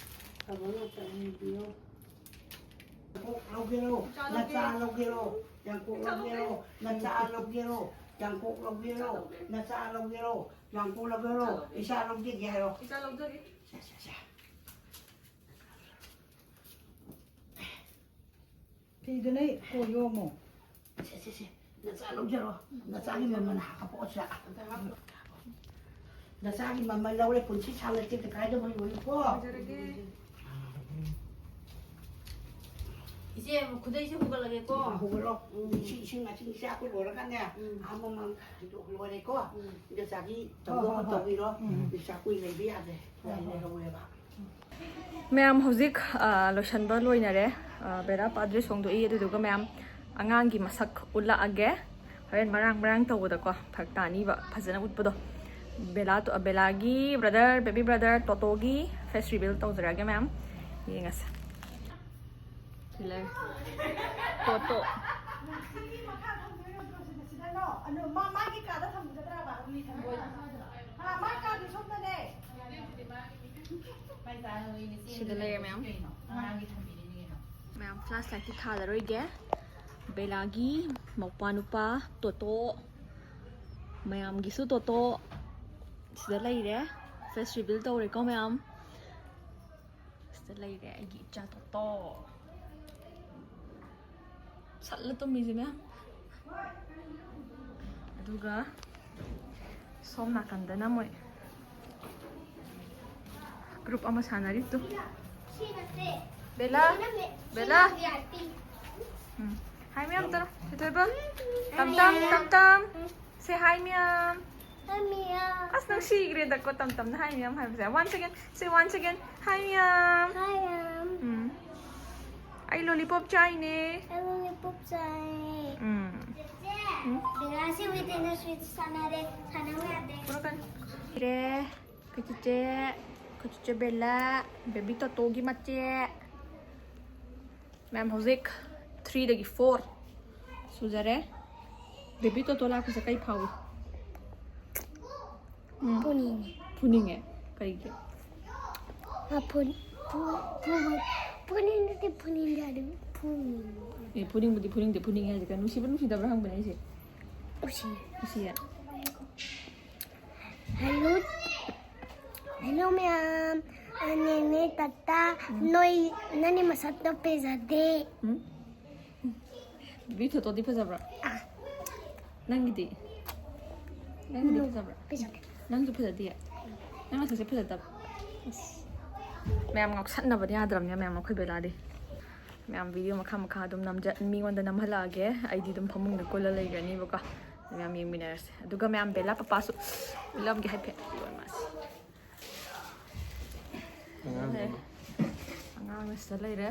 ꯑꯐꯕ ꯉꯥꯛꯇ ꯑꯣꯏꯍꯟꯕꯤꯌꯣ꯫ ꯌꯥꯡꯀꯣꯛ ꯂꯧꯒꯦꯔꯣ? ꯅꯆꯥ ꯂꯧꯒꯦꯔꯣ? ꯌꯥꯡꯀꯣꯛ ꯂꯧꯒꯦꯔꯣ? ꯅꯆꯥ ꯂꯧꯒꯦꯔꯣ? ꯌꯥꯡꯀꯣꯛ ꯂꯧꯒꯦꯔꯣ? ꯅꯆꯥ ꯂꯧꯒꯦꯔꯣ? ꯌꯥꯡꯀꯣꯛ ꯂꯧꯒꯦꯔꯣ? ꯏꯆꯥ ꯂꯧꯖꯒꯦ ꯍꯥꯏꯔꯣ? ꯏꯆꯥ ꯂꯧꯖꯒꯦ꯫ ꯁꯦ, ꯁꯦ, ꯁꯦ꯫ ꯐꯤꯗꯨꯅ ꯀꯣ ꯌꯣꯝꯃꯣ꯫ ꯁꯦ, ꯁꯦ, ꯁꯦ꯫ ꯅꯆꯥ ꯂꯧꯖꯔꯣ꯫ ꯅꯆꯥꯒꯤ ꯃꯃꯜ ꯍꯥꯞꯄꯛꯑꯣ ꯁꯤꯗ꯫ ꯅꯆꯥꯒꯤ ꯃꯃꯜ ꯂꯧꯔꯦ, ꯄꯨꯟꯁꯤ ꯁꯥꯡꯅ ꯇꯦꯛꯇ ꯀꯥꯏꯗꯕ ꯑꯣꯏꯌꯨꯀꯣ꯫ ꯏꯆꯦ, ꯈꯨꯗꯩꯁꯦ ꯍꯨꯒꯠꯂꯒꯦꯀꯣ꯫ ꯍꯨꯒꯠꯂꯣ꯫ ꯎꯝ꯫ ꯏꯁꯤꯡ, ꯏꯁꯤꯡ ꯃꯥꯏꯁꯤꯡ ꯏꯆꯦ ꯑꯩꯈꯣꯏ ꯂꯣꯏꯔꯒꯅꯦ꯫ ꯎꯝ꯫ ꯑꯥ ꯃꯃꯥꯡ ꯍꯥꯏꯗꯣꯛ ꯂꯣꯏꯔꯦꯀꯣ꯫ ꯎꯝ꯫ ꯏꯆꯥꯒꯤ ꯍꯣꯏ, ꯇꯧꯗꯧꯕ ꯍꯣꯏ, ꯍꯣꯏ꯫ ꯇꯧꯕꯤꯔꯣ꯫ ꯎꯝ꯫ ꯏꯆꯥ ꯀꯨꯏ ꯂꯩꯕ ꯌꯥꯗꯦ꯫ ꯍꯣꯏ, ꯍꯣꯏ꯫ ꯂꯩꯍꯧꯋꯦꯕ꯫ ꯃꯌꯥꯝ ꯍꯧꯖꯤꯛ, ꯑ, ꯂꯣꯏꯁꯟꯕ ꯂꯣꯏꯅꯔꯦ꯫ ꯑ, ꯕꯦꯂꯥ ꯄꯥꯗ꯭ꯔꯦꯁ ꯍꯣꯡꯗꯣꯛꯏ, ꯑꯗꯨꯗꯨꯒ ꯃꯌꯥꯝ ꯑꯉꯥꯡꯒꯤ ꯃꯁꯛ ꯎꯠꯂꯛꯑꯒꯦ꯫ ꯍꯣꯔꯦꯟ ꯃꯔꯥꯡ ꯃꯔꯥꯡ ꯇꯧꯕꯗꯀꯣ ꯐꯔꯛ ꯇꯥꯅꯤꯕ ꯐꯖꯅ ꯎꯠꯄꯗꯣ꯫ ꯕꯦꯂꯥ ꯇꯣ-, ꯕꯦꯂꯥꯒꯤ brother, baby brother ꯇꯣꯇꯣꯒꯤ face reveal ꯇꯧꯖꯔꯛꯑꯒꯦ ꯃꯌꯥꯝ꯫ ꯌꯦꯡꯉꯁꯦ꯫ ꯁꯤ ꯂꯩꯔꯦ꯫ ꯇꯣꯇꯣ꯫ ꯑꯗꯣ ꯃꯥ ꯃꯥꯒꯤ ꯀꯥꯗ ꯊꯝꯒꯗ꯭ꯔꯕ? ꯃꯤ ꯊꯝꯕ ꯑꯣꯏꯗꯤ꯫ ꯑꯥ, ꯃꯥ ꯀꯥꯗꯤ ꯁꯣꯝꯗꯅꯦ꯫ ꯁꯤꯗ ꯂꯩꯔꯦ ꯃꯌꯥꯝ꯫ ꯃꯌꯥꯝ flashlightꯇꯤ ꯊꯥꯜꯂꯔꯣꯏꯒꯦ꯫ ꯕꯦꯂꯥꯒꯤ ꯃꯧꯄꯥ ꯅꯨꯄꯥ ꯇꯣꯇꯣ, ꯃꯌꯥꯝꯒꯤꯁꯨ ꯇꯣꯇꯣ ꯁꯤꯗ ꯂꯩꯔꯦ꯫ Face reveal ꯇꯧꯔꯦꯀꯣ ꯃꯌꯥꯝ꯫ ꯁꯤꯗ ꯂꯩꯔꯦ ꯑꯩꯒꯤ ꯏꯆꯥ ꯇꯣꯇꯣ꯫ ꯁꯠꯂ ꯇꯨꯝꯃꯤꯁꯦ ꯃꯌꯥꯝ꯫ ꯑꯗꯨꯒ ꯁꯣꯝ ꯅꯥꯀꯟꯗꯅ ꯃꯣꯏ group ꯑꯃ ꯁꯥꯟꯅꯔꯤꯗꯨ꯫ ꯕꯦꯂꯥ, ꯕꯦꯂꯥ꯫ ꯎꯝ꯫ Hi ꯃꯌꯥꯝ ꯇꯧꯔꯣ꯫ ꯊꯣꯏꯊꯣꯏꯕ꯫ ꯇꯝ ꯇꯝ, ꯇꯝ ꯇꯝ꯫ Say hi ꯃꯌꯥꯝ꯫ Hi ꯃꯌꯥꯝ꯫ ꯑꯁ, ꯅꯨꯡꯁꯤꯈ꯭ꯔꯦꯗꯀꯣ ꯇꯝ ꯇꯝꯅ hi ꯃꯌꯥꯝ ꯍꯥꯏꯕꯁꯦ꯫ Once again, say once again, hi ꯃꯌꯥꯝ꯫ Hi ꯃꯌꯥꯝ꯫ ꯎꯝ꯫ ꯑꯩ lollipop ꯆꯥꯏꯅꯦ꯫ ꯑꯩ lollipop ꯆꯥꯏ꯫ ꯎꯝ꯫ ꯆꯦꯆꯦ, ꯎꯝ? ꯕꯦꯂꯥꯁꯦ within the switch ꯁꯥꯟꯅꯔꯦ꯫ ꯁꯥꯟꯅꯧ ꯌꯥꯗꯦ꯫ ꯄꯨꯔꯛꯀꯅꯤ꯫ ꯁꯤꯔꯦ꯫ ꯑꯩꯈꯣꯏ ꯆꯤꯆꯦ, ꯑꯩꯈꯣꯏ ꯆꯤꯆꯦ ꯕꯦꯂꯥ, baby ꯇꯣꯇꯣꯒꯤ ꯃꯆꯦ꯫ ꯃꯌꯥꯝ ꯍꯧꯖꯤꯛ threeꯗꯒꯤ four ꯁꯨꯖꯔꯦ꯫ Baby ꯇꯣꯇꯣ ꯂꯥꯛꯄꯁꯦ ꯀꯩ ꯐꯥꯎꯏ? ꯎꯝ꯫ ꯐꯨꯅꯤꯡꯉꯦ꯫ ꯐꯨꯅꯤꯡꯉꯦ? ꯀꯩꯒꯤ? ꯃꯥ ꯐꯨ-, ꯐꯨ-, ꯐꯨꯕ-, ꯐꯨꯅꯤꯡꯗꯗꯤ ꯐꯨꯅꯤꯡꯗꯦ ꯍꯥꯏꯗꯤ ꯐꯨꯅꯤꯡꯉꯦ꯫ ꯑꯦ, ꯐꯨꯅꯤꯡꯕꯗꯤ ꯐꯨꯅꯤꯡꯗꯦ, ꯐꯨꯅꯤꯡꯉꯦ ꯍꯥꯏꯁꯦ ꯀꯩꯅꯣ? ꯅꯨꯡꯁꯤꯕ ꯅꯨꯡꯁꯤꯗꯕ꯭ꯔꯥ ꯍꯪꯕꯅꯦ ꯑꯩꯁꯦ꯫ ꯎꯁꯤ꯫ ꯎꯁꯤꯌꯦ? Hello, hello ꯃꯌꯥꯝ, ꯑꯅꯦꯅꯦ ꯇꯇꯥ, ꯎꯝ꯫ ꯅꯣꯏ, ꯅꯪꯒꯤ ꯃꯁꯛꯇꯣ ꯐꯖꯗꯦ꯫ ꯎꯝ? Baby ꯇꯣꯇꯣꯗꯤ ꯐꯖꯕ꯭ꯔꯥ? ꯑꯥ꯫ ꯅꯪꯒꯤꯗꯤ? ꯅꯪꯒꯤꯗꯤ ꯎꯝ, ꯐꯖꯕ꯭ꯔꯥ? ꯐꯖꯗꯦ꯫ ꯅꯪꯁꯨ ꯐꯖꯗꯤꯌꯦ? ꯅꯪ ꯃꯁꯛꯁꯦ ꯐꯖꯗꯕ? ꯑꯁ꯫ ꯃꯌꯥꯝ ꯉꯥꯎꯁꯟꯅꯕꯗꯤ ꯌꯥꯗ꯭ꯔꯕꯅꯦ ꯃꯌꯥꯝ ꯑꯩꯈꯣꯏ ꯕꯦꯂꯥꯗꯤ꯫ ꯃꯌꯥꯝ video ꯃꯈꯥ ꯃꯈꯥ ꯑꯗꯨꯝ ꯅꯝꯖ-, ꯃꯤꯉꯣꯟꯗ ꯅꯝꯍꯜꯂꯛꯑꯒꯦ꯫ ꯑꯩꯗꯤ ꯑꯗꯨꯝ ꯐꯃꯨꯡꯗ ꯀꯨꯜꯂ ꯂꯩꯈ꯭ꯔꯅꯤꯕꯀꯣ꯫ ꯃꯌꯥꯝ ꯌꯦꯡꯃꯤꯟꯅꯔꯁꯦ꯫ ꯑꯗꯨꯒ ꯃꯌꯥꯝ ꯕꯦꯂꯥ ꯄꯄꯥꯁꯨ ꯎꯠꯂꯝꯒꯦ ꯍꯥꯏꯐꯦꯠ꯫ ꯑꯉꯥꯡꯅꯦ꯫ ꯑꯉꯥꯡꯅ ꯁꯤꯗ ꯂꯩꯔꯦ꯫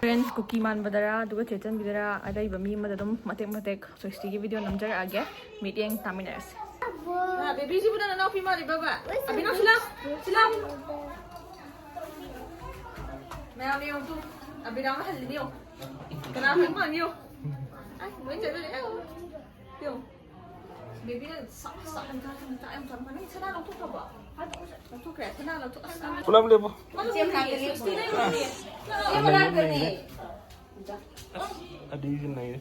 ꯍꯣꯔꯦꯟ ꯀꯨꯀꯤ ꯃꯥꯟꯕꯗꯔꯥ ꯑꯗꯨꯒ ꯆꯦ ꯆꯟꯕꯤꯗꯔꯥ ꯑꯔꯩꯕ ꯃꯤ ꯑꯃꯗ ꯑꯗꯨꯝ ꯃꯇꯦꯛ ꯃꯇꯦꯛ ꯁ꯭ꯋꯦꯁꯇꯤꯒꯤ video ꯅꯝꯖꯔꯛꯑꯒꯦ꯫ ꯃꯤꯠꯌꯦꯡ ꯇꯥꯃꯤꯟꯅꯔꯁꯦ꯫ ꯑꯥ, babyꯁꯤꯕꯨ ꯅꯪ ꯅꯅꯥꯎꯄꯤ ꯃꯥꯜꯂꯤꯕꯕ? ꯑꯕꯤꯅꯥꯎ, ꯁꯤ ꯂꯥꯎ, ꯁꯤ ꯂꯥꯎ꯫ ꯃꯌꯥꯝ ꯌꯦꯡꯉꯨ ꯇꯨ, ꯑꯕꯤꯅꯥꯎꯅ ꯍꯜꯂꯤꯅꯦ ꯌꯦꯡꯉꯨ꯫ ꯀꯅꯥ ꯍꯪꯕ ꯍꯪꯉꯤꯌꯣ? ꯑꯩ ꯂꯣꯏ ꯆꯠꯂꯦ꯫ ꯑꯩ ꯌꯦꯡꯉꯣ꯫ ꯕꯦꯕꯤꯅ ꯁꯥ-, ꯁꯥ-, ꯍꯟꯊ-, ꯍꯟꯊ-, ꯌꯥꯝ ꯊꯝꯃꯦ꯫ ꯅꯪ ꯁꯅꯥ ꯂꯧꯊꯣꯛꯈ꯭ꯔꯕꯣ? ꯍꯥꯏꯕ ꯂꯧꯊꯣꯛꯈ꯭ꯔꯦ꯫ ꯁꯅꯥ ꯂꯧꯊꯣꯛ-, ꯑꯁ, ꯅꯪ ꯄꯨꯂꯞ ꯂꯦꯞꯄꯣ꯫ ꯃꯅꯨꯡꯗ ꯂꯩꯌꯦ, ꯁꯨꯁꯇꯤ ꯂꯩꯕꯅꯦ꯫ ꯁꯤ ꯃꯅꯥꯛꯇꯅꯦ꯫ ꯑꯁ, ꯑꯗꯨꯏꯁꯨ ꯅꯩꯔꯦ꯫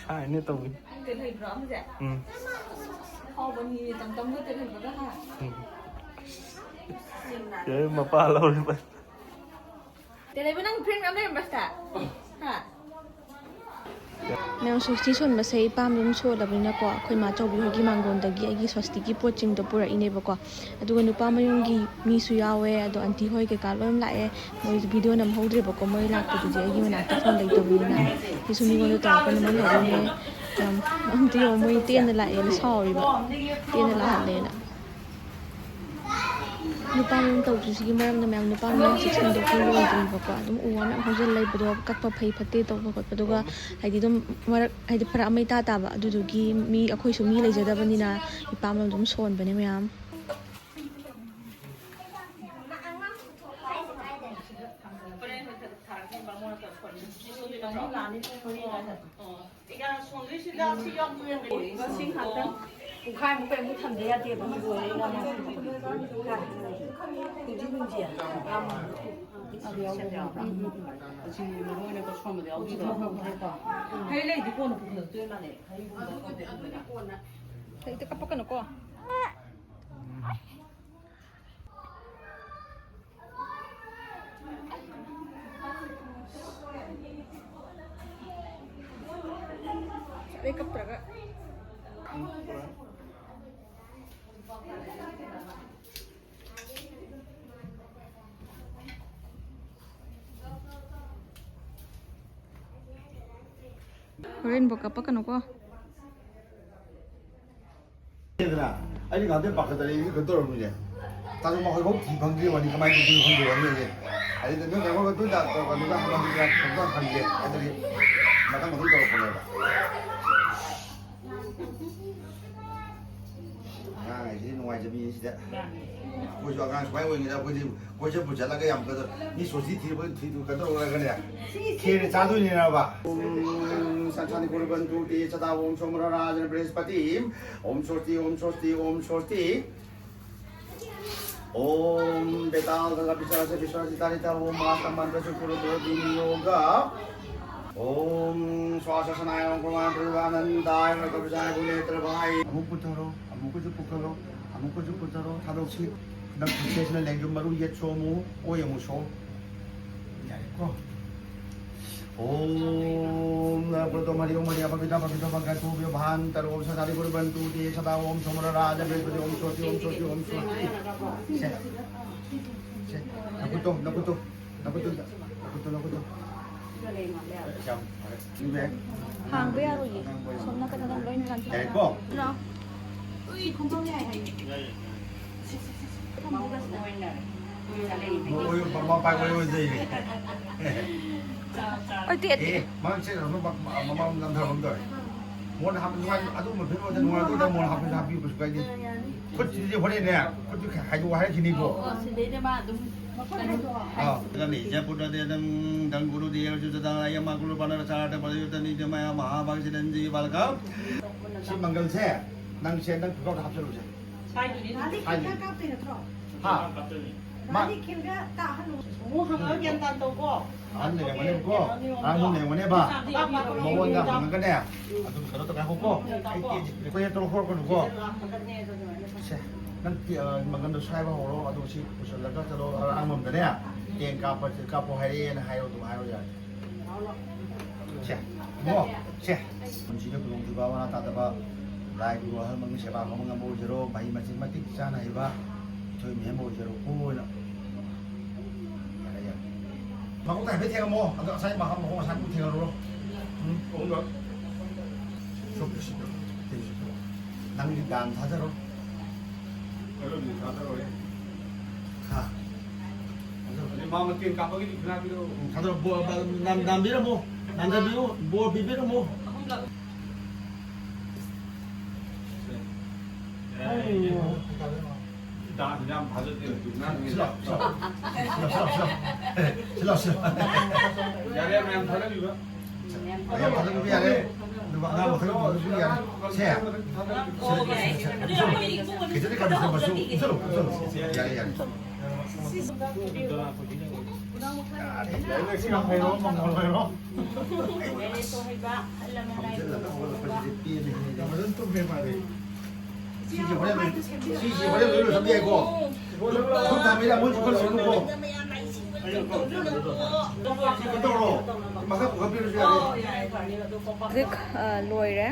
ꯁꯥꯏꯅꯦ ꯇꯧꯏ꯫ ꯇꯦꯜꯍꯩꯕ꯭ꯔꯣ ꯑꯃꯁꯦ? ꯎꯝ꯫ ꯍꯥꯎꯕꯅꯤ, ꯇꯝꯇꯝꯒ ꯇꯦꯜꯍꯩꯕꯒ ꯍꯥ? ꯎꯝ꯫ ꯌꯥꯔꯦ, ꯃꯄꯥ ꯂꯧꯔꯤꯕ꯫ ꯇꯦꯜꯍꯩꯕ, ꯅꯪ ꯐ꯭ꯔꯦꯟ ꯃꯌꯥꯝ ꯂꯩꯔꯝꯕ꯭ꯔꯥ ꯁꯤꯗ? ꯍꯥ? ꯃꯌꯥꯝ ꯁ꯭ꯋꯁꯇꯤ ꯁꯣꯟꯕꯁꯦ ꯏꯄꯥꯝ ꯑꯗꯨꯝ ꯁꯣꯜꯂꯕꯅꯤꯅꯀꯣ, ꯑꯩꯈꯣꯏ ꯃꯥ ꯆꯧꯕꯤ ꯍꯣꯏꯒꯤ ꯃꯥꯡꯒꯣꯟꯗꯒꯤ ꯑꯩꯒꯤ ꯁ꯭ꯋꯁꯇꯤꯒꯤ ꯄꯣꯠꯁꯤꯡꯗꯣ ꯄꯨꯔꯛꯏꯅꯦꯕꯀꯣ꯫ ꯑꯗꯨꯒ ꯅꯨꯄꯥ ꯃꯌꯨꯝꯒꯤ ꯃꯤꯁꯨ ꯌꯥꯎꯋꯦ, ꯑꯗꯣ ꯑꯟꯇꯤ ꯍꯣꯏ ꯀꯩꯀꯥ ꯂꯣꯏ ꯂꯥꯛꯑꯦ꯫ ꯃꯣꯏꯁꯨ ꯚꯤꯗꯤꯑꯣ ꯅꯝꯍꯧꯗ꯭ꯔꯦꯕꯀꯣ, ꯃꯣꯏ ꯂꯥꯛꯄꯗꯨꯗꯤ ꯑꯩꯒꯤ ꯃꯅꯥꯛꯇ ꯐꯣꯟ ꯂꯩꯇꯕꯅꯤꯅ꯫ ꯁꯤꯁꯨ ꯃꯤꯉꯣꯟꯗ ꯇꯧꯔꯛꯄꯅ ꯃꯣꯏ ꯍꯧꯔꯤꯅꯦ꯫ ꯌꯥꯝ ꯑꯝꯇ ꯌꯦꯡꯉꯣ, ꯃꯣꯏ ꯇꯦꯟꯅ ꯂꯥꯛꯑꯦꯅ ꯁꯥꯎꯔꯤꯕ, ꯇꯦꯟꯅ ꯂꯥꯛꯍꯜꯂꯦꯅ꯫ ꯅꯨꯄꯥ ꯃꯌꯨꯝ ꯇꯧꯗ꯭ꯔꯤꯁꯤꯒꯤ ꯃꯔꯝꯅ ꯃꯌꯥꯝ ꯅꯨꯄꯥ ꯃꯌꯨꯝ ꯆꯦꯛꯁꯤꯟꯗꯣꯛꯄ ꯂꯣꯏꯗ꯭ꯔꯤꯕꯀꯣ꯫ ꯑꯗꯨꯝ ꯎ ꯋꯥ ꯃꯌꯥꯝ ꯍꯧꯖꯤꯜ ꯂꯩꯕꯗꯣ ꯀꯛꯄ ꯐꯩ ꯐꯠꯇꯦ ꯇꯧꯕ ꯈꯣꯠꯄ꯫ ꯑꯗꯨꯒ ꯍꯥꯏꯗꯤ ꯑꯗꯨꯝ ꯃꯔꯛ ꯍꯥꯏꯗꯤ ꯐꯔꯛ ꯑꯃ ꯏꯇꯥ ꯇꯥꯕ꯫ ꯑꯗꯨꯗꯨꯒꯤ ꯃꯤ ꯑꯩꯈꯣꯏꯁꯨ ꯃꯤ ꯂꯩꯖꯗꯕꯅꯤꯅ ꯏꯄꯥꯝꯅ ꯑꯗꯨꯝ ꯁꯣꯟꯕꯅꯦ ꯃꯌꯥꯝ꯫ ꯉꯁꯤ ꯉꯥꯛꯇꯪ ꯄꯨꯡꯈꯥꯏꯃꯨꯛ ꯀꯩꯃꯨꯛ ꯊꯝꯗ ꯌꯥꯗꯦꯕ꯫ ꯍꯧꯖꯤꯛ ꯍꯧꯖꯤꯛ꯫ ꯑꯁꯤ ꯃꯔꯨ ꯑꯣꯏꯅ ꯁꯣꯟꯕꯗ ꯌꯥꯎꯗꯣꯏꯗꯣ꯫ ꯍꯩ ꯂꯩꯗꯤ ꯀꯣꯟꯅ ꯄꯨꯈꯠꯂꯛꯇꯣꯏ ꯃꯥꯜꯂꯦ꯫ ꯍꯩꯗꯤ ꯀꯣꯟꯅ꯫ ꯍꯩꯗꯤ ꯀꯞꯄꯛꯀꯅꯨꯀꯣ꯫ ꯆꯠꯂꯦ ꯀꯞꯇ꯭ꯔꯒ꯫ ꯍꯣꯔꯦꯟꯕꯨ ꯀꯞꯄꯛꯀꯅꯨꯀꯣ꯫ ꯑꯗꯨꯅ ꯑꯩꯗꯤ ꯉꯥꯛꯇꯪ ꯄꯥꯈꯠꯇꯅ ꯑꯩꯗꯤ ꯀꯩꯅꯣ ꯇꯧꯔꯝꯃꯤꯅꯦ꯫ ꯇꯥꯃꯣ ꯃꯈꯣꯏꯐꯥꯎ ꯊꯤ ꯐꯪꯗ꯭ꯔꯤ ꯋꯥꯅꯤ, ꯀꯃꯥꯏꯅ ꯇꯧꯗꯣꯏꯅꯣ ꯈꯪꯗꯦ ꯋꯥꯅꯤ ꯑꯩꯁꯦ꯫ ꯑꯗꯩꯗ ꯅꯣꯏ ꯀꯩꯅꯣ ꯇꯣꯏ ꯇꯥ-, ꯇꯧꯔꯛꯀꯅꯨꯗ, ꯍꯪꯉꯛꯀꯅꯨꯗ, ꯍꯪꯒꯦ꯫ ꯑꯗꯨꯗꯤ ꯃꯊꯪ ꯃꯊꯪ ꯇꯧꯔꯛꯄꯅꯦꯕ꯫ ꯑꯉꯥꯡ ꯍꯥꯏꯁꯤꯗꯤ ꯅꯨꯡꯉꯥꯏꯖꯕꯤ ꯁꯤꯗ꯫ ꯑꯩꯈꯣꯏꯁꯨ ꯑꯉꯥꯡ ꯁꯨꯃꯥꯏꯅ ꯑꯣꯏꯔꯤꯉꯩꯗ ꯑꯩꯈꯣꯏꯗꯤ ꯀꯣꯏꯆꯠ ꯄꯨꯆꯠꯂꯒ ꯌꯥꯝ ꯀꯗ-, ꯃꯤ ꯁꯣꯁꯇꯤ ꯊꯤꯔꯕ ꯊꯤꯗꯨ ꯀꯩꯅꯣ ꯇꯧꯔꯒꯅꯦ, ꯈꯦꯔ ꯆꯥꯗꯣꯏꯅꯦꯕ꯫ ꯎꯝ, ꯁꯟꯁꯥꯅꯤ ꯀꯨꯔꯕꯟꯇꯨ ꯇꯦ ꯆꯗꯥ ꯚꯣꯝ ꯁꯣꯃꯔ ꯔꯥꯖꯅ ꯕ꯭ꯔꯍꯁꯄꯇꯤ꯫ ॐ स्वस्ति, ॐ स्वस्ति, ॐ स्वस्ति। ॐ वेताल गंगा पिशाच विश्वासी तारिता ओम माता मंत्र से कुल दो दिन योग। ॐ स्वाससनाय ओम कुमार प्रभु आनंदाय ओम कपिशाय गुणेत्र भाई। ꯑꯃꯨꯛ ꯄꯨꯊꯔꯣ, ꯑꯃꯨꯛꯀꯁꯨ ꯄꯨꯈꯠꯂꯣ, ꯑꯃꯨꯛꯀꯁꯨ ꯄꯨꯊꯔꯣ, ꯊꯥꯗꯣꯛꯁꯤ꯫ ꯅꯪ ꯈꯨꯠꯁꯦꯁꯤꯅ ꯂꯦꯡꯖꯨꯝ ꯃꯔꯨ ꯌꯦꯠ ꯁꯣꯝꯃꯨ, ꯑꯣꯏ ꯑꯃꯨꯛ ꯁꯣꯝ꯫ ꯌꯥꯔꯦꯀꯣ? ॐ पुरुषोत्तम हरि ओम हरि अपवित्र अपवित्र भगतो व्यवहान तरो सदारि कुर्वन्तु ते सदा। ॐ सोमर राज बृहस्पति। ॐ स्वस्ति, ॐ स्वस्ति, ॐ स्वस्ति। ꯁꯦ, ꯁꯦ, ꯅꯈꯨꯠꯇꯣ, ꯅꯈꯨꯠꯇꯣ, ꯅꯈꯨꯠꯇꯣ, ꯅꯈꯨꯠꯇꯣ, ꯅꯈꯨꯠꯇꯣ꯫ ꯌꯥꯝ ꯐꯔꯦ꯫ ꯍꯥꯡꯕ ꯌꯥꯔꯣꯏꯌꯦ꯫ ꯁꯣꯝ ꯅꯥꯀꯟꯗ ꯂꯣꯏꯅ ꯂꯥꯟꯊꯣꯛ ꯌꯥꯔꯦꯀꯣ? ꯅꯣ꯫ ꯃꯣꯏ ꯃꯃꯥ ꯃꯄꯥ ꯃꯣꯏ ꯑꯣꯏꯖꯩꯅꯦ꯫ ꯑꯩꯗꯤ ꯑꯦ, ꯃꯥ ꯆꯦꯟꯈ꯭ꯔꯕ ꯃ-, ꯃ-, ꯃꯃꯥ ꯅꯝꯊꯔꯕ ꯑꯃ ꯇꯧꯔꯦ꯫ ꯃꯣꯟ ꯍꯥꯞ-, ꯅꯨꯡꯉꯥꯏ-, ꯑꯗꯨꯒꯨꯝꯕ ꯐꯤꯂꯝ ꯑꯣꯏꯔꯗꯤ ꯅꯨꯡꯉꯥꯏꯗꯣꯏꯗ ꯃꯣꯟ ꯍꯥꯞꯄꯁꯨ ꯍꯥꯞꯄꯤꯌꯨ, ꯀꯩꯁꯨ ꯀꯥꯏꯗꯦ꯫ ꯈꯨꯠꯁꯤꯗꯤ ꯍꯣꯔꯦꯟꯅꯦ, ꯈꯨꯠꯇꯨ ꯍꯥꯏꯗꯣꯛꯑꯣ ꯍꯥꯏꯔꯛꯈꯤꯅꯤꯀꯣ꯫ ꯑꯣ, ꯁꯤꯗꯩꯗ ꯃꯥ ꯑꯗꯨꯝ ꯑꯥ, ꯑꯗꯨꯅꯤ, ꯖꯌꯄꯨꯔꯗ ꯗꯦꯗꯪ ꯗꯪ ꯒꯨꯔꯨ ꯗꯦꯕ ꯖꯨ ꯖꯗꯪ ꯑꯌꯝ ꯃꯥ ꯒꯨꯔꯨ ꯄꯥꯅꯔ ꯆꯥꯔꯗ ꯄꯗꯌꯨꯇ ꯅꯤꯇ꯭ꯌ ꯃꯌꯥ ꯃꯍꯥ ꯚꯥꯒ ꯆꯤꯔꯟꯖꯤꯕꯤ ꯕꯥꯂꯀ꯫ ꯁꯤ ꯃꯪꯒꯜꯁꯦ ꯅꯪꯁꯦ ꯅꯪ ꯐꯤꯈꯥꯎꯗ ꯍꯥꯞꯆꯜꯂꯨꯁꯦ꯫ ꯁꯥꯏꯗꯨꯅꯤ꯫ ꯃꯥꯗꯤ ꯁꯥꯏꯗꯨꯅꯤ꯫ ꯈꯤꯜꯒ ꯀꯥꯞꯇꯣꯏ ꯅꯠꯇ꯭ꯔꯣ? ꯍꯥ? ꯃꯥꯗꯤ ꯈꯤꯜꯒ ꯀꯥꯞꯍꯜꯂꯨ꯫ ꯑꯃꯨꯛ ꯍꯪꯉꯒ ꯒ꯭ꯌꯥꯟ ꯇꯥꯅ ꯇꯧꯀꯣ꯫ ꯑꯍꯟ ꯂꯩꯔꯝꯒꯅꯦꯕꯀꯣ, ꯑꯉꯥꯡ ꯑꯍꯟ ꯂꯩꯔꯝꯒꯅꯦꯕ꯫ ꯃꯉꯣꯟꯗ ꯍꯪꯉꯒꯅꯦ, ꯑꯗꯨꯝ ꯀꯩꯅꯣ ꯇꯧ, ꯉꯥꯏꯈꯣꯀꯣ꯫ ꯑꯩ ꯇꯦꯟꯁꯦ request ꯇꯧꯔ ꯍꯧꯔꯛꯀꯅꯨꯀꯣ꯫ ꯁꯦ, ꯅꯪ ꯇꯦ-, ꯑ, ꯃꯪꯒꯟꯗꯣ ꯁꯥꯏꯕ ꯍꯧꯔꯣ, ꯑꯗꯨꯒ ꯁꯤ ꯄꯨꯁꯜꯂꯒ ꯆꯠꯂꯣ, ꯑꯔꯥꯡꯕꯝꯗꯅꯦ꯫ ꯇꯦꯟ ꯀꯥꯞꯄ, ꯀꯥꯞꯄꯣ ꯍꯥꯏꯔꯛꯑꯦꯅ ꯍꯥꯏꯌꯣ, ꯑꯗꯨꯝ ꯍꯥꯏꯔꯣ ꯌꯥꯔꯦ꯫ ꯁꯦ, ꯏꯕꯨꯡꯉꯣ, ꯁꯦ꯫ ꯄꯨꯟꯁꯤꯗ ꯈꯨꯗꯣꯡꯊꯤꯕ ꯑꯋꯥ ꯑꯇꯥꯗꯕ, ꯂꯥꯏ ꯒꯨꯔꯨ ꯑꯍꯜ ꯂꯃꯟꯒꯤ ꯁꯦꯕꯥ ꯐꯪꯕ ꯉꯝꯕ ꯑꯣꯏꯖꯔꯣ, ꯃꯍꯩ ꯃꯁꯤꯡ ꯃꯇꯤꯛ ꯆꯥꯅ ꯍꯩꯕ ꯏꯊꯣꯏ ꯃꯌꯥꯝ ꯑꯣꯏꯖꯔꯣꯀꯣꯅ꯫ ꯌꯥꯔꯦ, ꯌꯥꯔꯦ꯫ ꯃꯈꯣꯡꯗ ꯍꯥꯏꯐꯦꯠ ꯊꯦꯡꯉꯝꯃꯣ, ꯑꯗꯣ ꯉꯁꯥꯏ ꯃꯈꯥ-, ꯃꯈꯣꯡ ꯉꯁꯥꯏ ꯄꯨꯡ ꯊꯦꯡꯉꯔꯨꯔꯣ꯫ ꯎꯝ, ꯄꯨꯡꯗꯣ꯫ ꯁꯣꯛꯇ ꯁꯤꯠꯇ꯭ꯔꯣ? ꯇꯦꯟ ꯁꯤꯠꯇ꯭ꯔꯣ? ꯅꯪꯒꯤ ꯗꯥꯟ ꯊꯥꯖꯔꯣ꯫ ꯑꯗꯨꯗꯤ ꯊꯥꯖꯔꯣꯏ꯫ ꯍꯥ? ꯊꯥꯖꯔꯣꯏ꯫ ꯑꯗꯩ ꯃꯥ ꯃꯇꯦꯡ ꯀꯥꯞꯄꯒꯤꯗꯤ ꯈꯨꯠꯂꯥ ꯄꯤꯔꯛꯑꯣ꯫ ꯎꯝ, ꯊꯥꯖꯔꯣ꯫ ꯕꯣ-, ꯕ-, ꯅꯥꯝ-, ꯅꯥꯝꯕꯤꯔꯝꯃꯣ꯫ ꯅꯥꯝꯖꯕꯤꯌꯨ꯫ ꯕꯣꯔ ꯄꯤꯕꯤꯔꯝꯃꯣ꯫ ꯁꯦ꯫ ꯑꯩ ꯆꯥꯛ ꯌꯥꯝ ꯊꯥꯖꯗꯦ꯫ ꯁꯤꯂꯥꯎ, ꯁꯤꯂꯥꯎ꯫ ꯁꯤꯂꯥꯎ, ꯁꯤꯂꯥꯎ, ꯁꯤꯂꯥꯎ꯫ ꯌꯥꯔꯦ, ꯃꯌꯥꯝ ꯊꯥꯒꯠꯄꯤꯕ꯫ ꯃꯌꯥꯝ ꯊꯥꯒꯠꯄꯤꯕ ꯌꯥꯔꯦ꯫ ꯑꯗꯨꯒ ꯑꯉꯥꯡ ꯃꯊꯪ ꯑꯃꯨꯛ ꯌꯥꯔꯦ꯫ ꯁꯦ꯫ ꯁꯦ, ꯁꯦ, ꯁꯦ, ꯁꯦ꯫ ꯈꯤꯇꯗꯤ ꯀꯟꯅ ꯁꯦꯝꯃꯁꯨ꯫ ꯎꯠꯁꯜꯂꯨ, ꯎꯠꯁꯜꯂꯨ꯫ ꯌꯥꯔꯦ, ꯌꯥꯔꯦ꯫ ꯌꯥꯔꯦ, ꯁꯤ ꯌꯥꯝ ꯍꯩꯔꯣ, ꯃꯉꯣꯟ ꯑꯣꯏꯔꯣ꯫ ꯐꯝꯖꯤꯜꯂꯒ ꯍꯧꯒꯠꯂꯛꯄꯁꯤꯗꯤ ꯄꯦꯜꯂꯦꯍꯦ꯫ ꯐꯖꯅ ꯇꯨꯝꯃꯦ ꯃꯥꯗꯤ꯫ ꯁꯤꯁꯦ ꯍꯣꯔꯦꯟ, ꯁꯤꯁꯦ ꯍꯣꯔꯦꯟ ꯂꯣꯏ ꯂꯣꯏꯁꯟꯕ ꯌꯥꯏꯀꯣ? ꯈꯨꯠ ꯊꯥꯡꯕꯤꯔ ꯃꯣꯏꯁꯨ ꯈꯔ ꯁꯦꯝꯃꯨꯀꯣ꯫ ꯁꯤ ꯀꯩꯅꯣ ꯇꯧꯔꯣ꯫ ꯃꯈꯥ ꯄꯨꯈꯠꯄꯤꯔꯁꯨ ꯌꯥꯔꯦ꯫ ꯍꯧꯖꯤꯛ, ꯑ, ꯂꯣꯏꯔꯦ,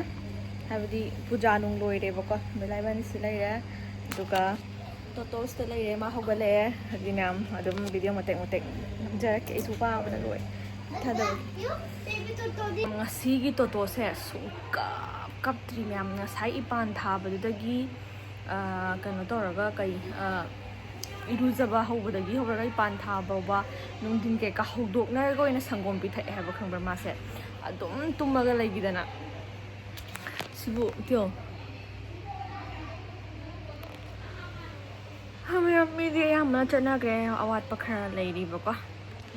ꯍꯥꯏꯕꯗꯤ ꯄꯨꯖꯥ ꯅꯨꯡ ꯂꯣꯏꯔꯦꯕꯀꯣ꯫ ꯕꯦꯂꯥ ꯏꯕꯥꯅꯤ ꯁꯤ ꯂꯩꯔꯦ, ꯑꯗꯨꯒ ꯇꯣꯇꯣꯁꯤꯗ ꯂꯩꯔꯦ, ꯃꯥ ꯍꯧꯒꯠꯂꯛꯑꯦ꯫ ꯍꯥꯏꯗꯤ ꯃꯌꯥꯝ ꯑꯗꯨꯝ ꯚꯤꯗꯤꯑꯣ ꯃꯇꯦꯛ ꯃꯇꯦꯛ ꯅꯝꯖꯔꯛꯀꯦ, ꯑꯩꯁꯨ ꯋꯥꯕꯅ ꯂꯣꯏꯔꯦ꯫ ꯊꯥꯗꯕꯒꯤ꯫ ꯉꯁꯤꯒꯤ ꯇꯣꯇꯣꯁꯦ ꯁꯨꯡꯀꯞ ꯀꯞꯇ꯭ꯔꯤ ꯃꯌꯥꯝ꯫ ꯉꯁꯥꯏ ꯏꯄꯥꯟ ꯊꯥꯕꯗꯨꯗꯒꯤ, ꯑ, ꯀꯩꯅꯣ ꯇꯧꯔꯒ ꯀꯩ, ꯑ, ꯏꯔꯨꯖꯕ ꯍꯧꯕꯗꯒꯤ ꯍꯧꯔꯒ ꯏꯄꯥꯟ ꯊꯥ ꯐꯥꯎꯕ ꯅꯨꯡꯊꯤꯟ ꯀꯩꯀꯥ ꯍꯧꯗꯣꯛꯅꯔꯒ ꯑꯣꯏꯅ ꯁꯪꯒꯣꯝ ꯄꯤꯊꯛꯑꯦ ꯍꯥꯏꯕ, ꯈꯪꯕ꯭ꯔꯥ? ꯃꯥꯁꯦ ꯑꯗꯨꯝ ꯇꯨꯝꯃꯒ ꯂꯩꯈꯤꯗꯅ꯫ ꯁꯤꯕꯨ ꯇꯤꯌꯣ꯫ ꯍꯥ, ꯃꯌꯥꯝ, ꯃꯤꯗꯤ ꯑꯌꯥꯝꯕꯅ ꯆꯠꯅꯈ꯭ꯔꯦ, ꯑꯋꯥꯠꯄ ꯈꯔ ꯂꯩꯔꯤꯕꯀꯣ꯫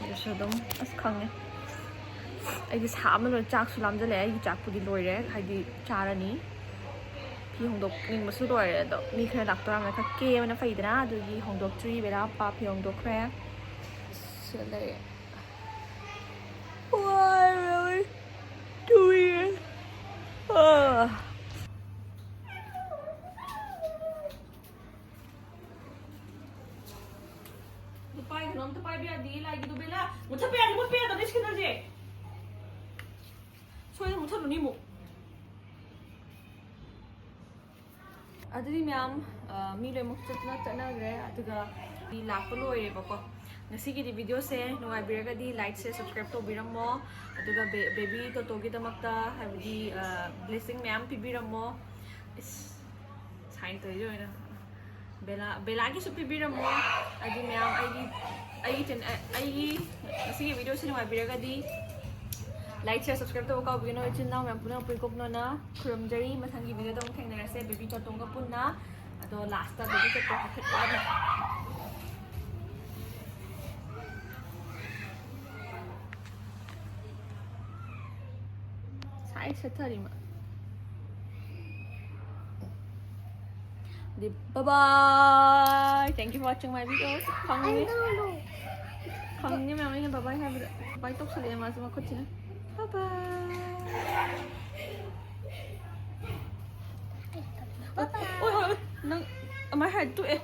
ꯑꯗꯨꯁꯨ ꯑꯗꯨꯝ, ꯑꯁ, ꯈꯪꯉꯦ꯫ ꯑꯩꯗꯤ ꯁꯥ ꯑꯃ ꯂꯣꯏ, ꯆꯥꯛꯁꯨ ꯂꯥꯝꯖꯜꯂꯛꯑꯦ꯫ ꯑꯩꯒꯤ ꯆꯥꯛꯄꯨꯗꯤ ꯂꯣꯏꯔꯦ, ꯍꯥꯏꯗꯤ ꯆꯥꯔꯅꯤ꯫ ꯐꯤ ꯍꯣꯡꯗꯣꯛꯅꯤꯡꯕꯁꯨ ꯂꯣꯏꯔꯦ, ꯑꯗꯣ ꯃꯤ ꯈꯔ ꯂꯥꯛꯇꯣꯔꯝꯅ ꯈꯔ ꯀꯦꯕꯅ ꯐꯩꯗꯅ, ꯑꯗꯨꯒꯤ ꯍꯣꯡꯗꯣꯛꯇ꯭ꯔꯤ꯫ ꯕꯦꯂꯥ ꯄꯥ ꯐꯤ ꯍꯣꯡꯗꯣꯛꯈ꯭ꯔꯦ꯫ ꯁꯤꯗ ꯂꯩꯔꯦ꯫ ꯋꯥꯔꯦ, ꯇꯨꯝꯅꯤꯡꯉꯦ꯫ ꯑꯥ꯫ ꯑꯗꯨ ꯄꯥꯏꯒꯅꯣ, ꯑꯝꯇ ꯄꯥꯏꯕ ꯌꯥꯗꯤꯌꯦ ꯂꯥꯏꯒꯤꯗꯣ, ꯕꯦꯂꯥ꯫ ꯃꯨꯊꯠꯄ ꯌꯥꯗꯦ, ꯃꯨꯠꯄ ꯌꯥꯗꯕꯅꯦ ꯁꯤ ꯀꯦꯟꯗꯜꯁꯦ꯫ ꯁꯣꯏꯗꯅ ꯃꯨꯠꯊꯠꯂꯨꯅꯤ ꯑꯃꯨꯛ꯫ ꯑꯗꯨꯗꯤ ꯃꯌꯥꯝ, ꯑ, ꯃꯤ ꯂꯣꯏꯅꯃꯛ ꯆꯠꯇꯅ ꯆꯠꯅꯈ꯭ꯔꯦ, ꯑꯗꯨꯒ ꯃꯤ ꯂꯥꯛꯄ ꯂꯣꯏꯔꯦꯕꯀꯣ꯫ ꯉꯁꯤꯒꯤꯗꯤ ꯚꯤꯗꯤꯑꯣꯁꯦ ꯅꯨꯡꯉꯥꯏꯕꯤꯔꯒꯗꯤ ꯂꯥꯏꯛꯁꯦ ꯁꯕꯁꯀ꯭ꯔꯥꯏꯕ ꯇꯧꯕꯤꯔꯝꯃꯣ, ꯑꯗꯨꯒ ꯕꯦ-, ꯕꯦꯕꯤ ꯇꯣꯇꯣꯒꯤꯗꯃꯛꯇ, ꯍꯥꯏꯕꯗꯤ, ꯑ, ꯕ꯭ꯂꯦꯁꯤꯡ ꯃꯌꯥꯝ ꯄꯤꯕꯤꯔꯝꯃꯣ꯫ ꯏꯁ, ꯁꯥꯏꯟ ꯇꯧꯔꯤꯁꯦ ꯑꯣꯏꯅ꯫ ꯕꯦꯂꯥ, ꯕꯦꯂꯥꯒꯤꯁꯨ ꯄꯤꯕꯤꯔꯝꯃꯣ꯫ ꯑꯗꯨ ꯃꯌꯥꯝ ꯑꯩꯒꯤ, ꯑꯩꯒꯤ ꯆꯦꯟ-, ꯑ, ꯑꯩꯒꯤ ꯉꯁꯤꯒꯤ ꯚꯤꯗꯤꯑꯣꯁꯤ ꯅꯨꯡꯉꯥꯏꯕꯤꯔꯒꯗꯤ ꯂꯥꯏꯛ, ꯁꯤꯌꯔ, ꯁꯕꯁꯀ꯭ꯔꯥꯏꯕ ꯇꯧꯕ ꯀꯥꯎꯕꯤꯒꯅꯨ꯫ ꯏꯆꯤꯟ ꯏꯅꯥꯎ ꯃꯌꯥꯝ ꯄꯨꯝꯅꯃꯛꯄꯨ ꯏꯀꯣꯛ ꯅꯣꯟꯅ ꯈꯨꯔꯨꯝꯖꯔꯤ꯫ ꯃꯊꯪꯒꯤ ꯚꯤꯗꯤꯑꯣꯗ ꯑꯃꯨꯛ ꯊꯦꯡꯅꯔꯁꯦ, ꯕꯦꯕꯤ ꯇꯣꯇꯣꯒ ꯄꯨꯟꯅ꯫ ꯑꯗꯣ ꯂꯥꯁꯇ ꯑꯗꯨꯗꯤ ꯆꯠꯄ ꯍꯥꯏꯐꯦꯠ ꯀꯥꯞꯄ꯫ ꯁꯥꯏ ꯁꯦꯠꯊꯔꯤꯃ꯫ ꯑꯗꯨꯗꯤ bye bye, thank you for watching my video. ꯈꯪꯉꯤ, ꯈꯪꯉꯤ ꯃꯌꯥꯝ ꯑꯩꯅ bye bye ꯍꯥꯏꯕꯗ꯫ Bye ꯇꯧꯁꯜꯂꯛꯑꯦ ꯃꯥꯁꯦ ꯃꯈꯨꯠꯁꯤꯅ꯫ Bye bye. ꯑꯣꯏ, ꯑꯣꯏ, ꯑꯣꯏ, ꯅꯪ ꯑꯃꯥꯏ ꯍꯥꯏ ꯇꯣꯛꯑꯦ꯫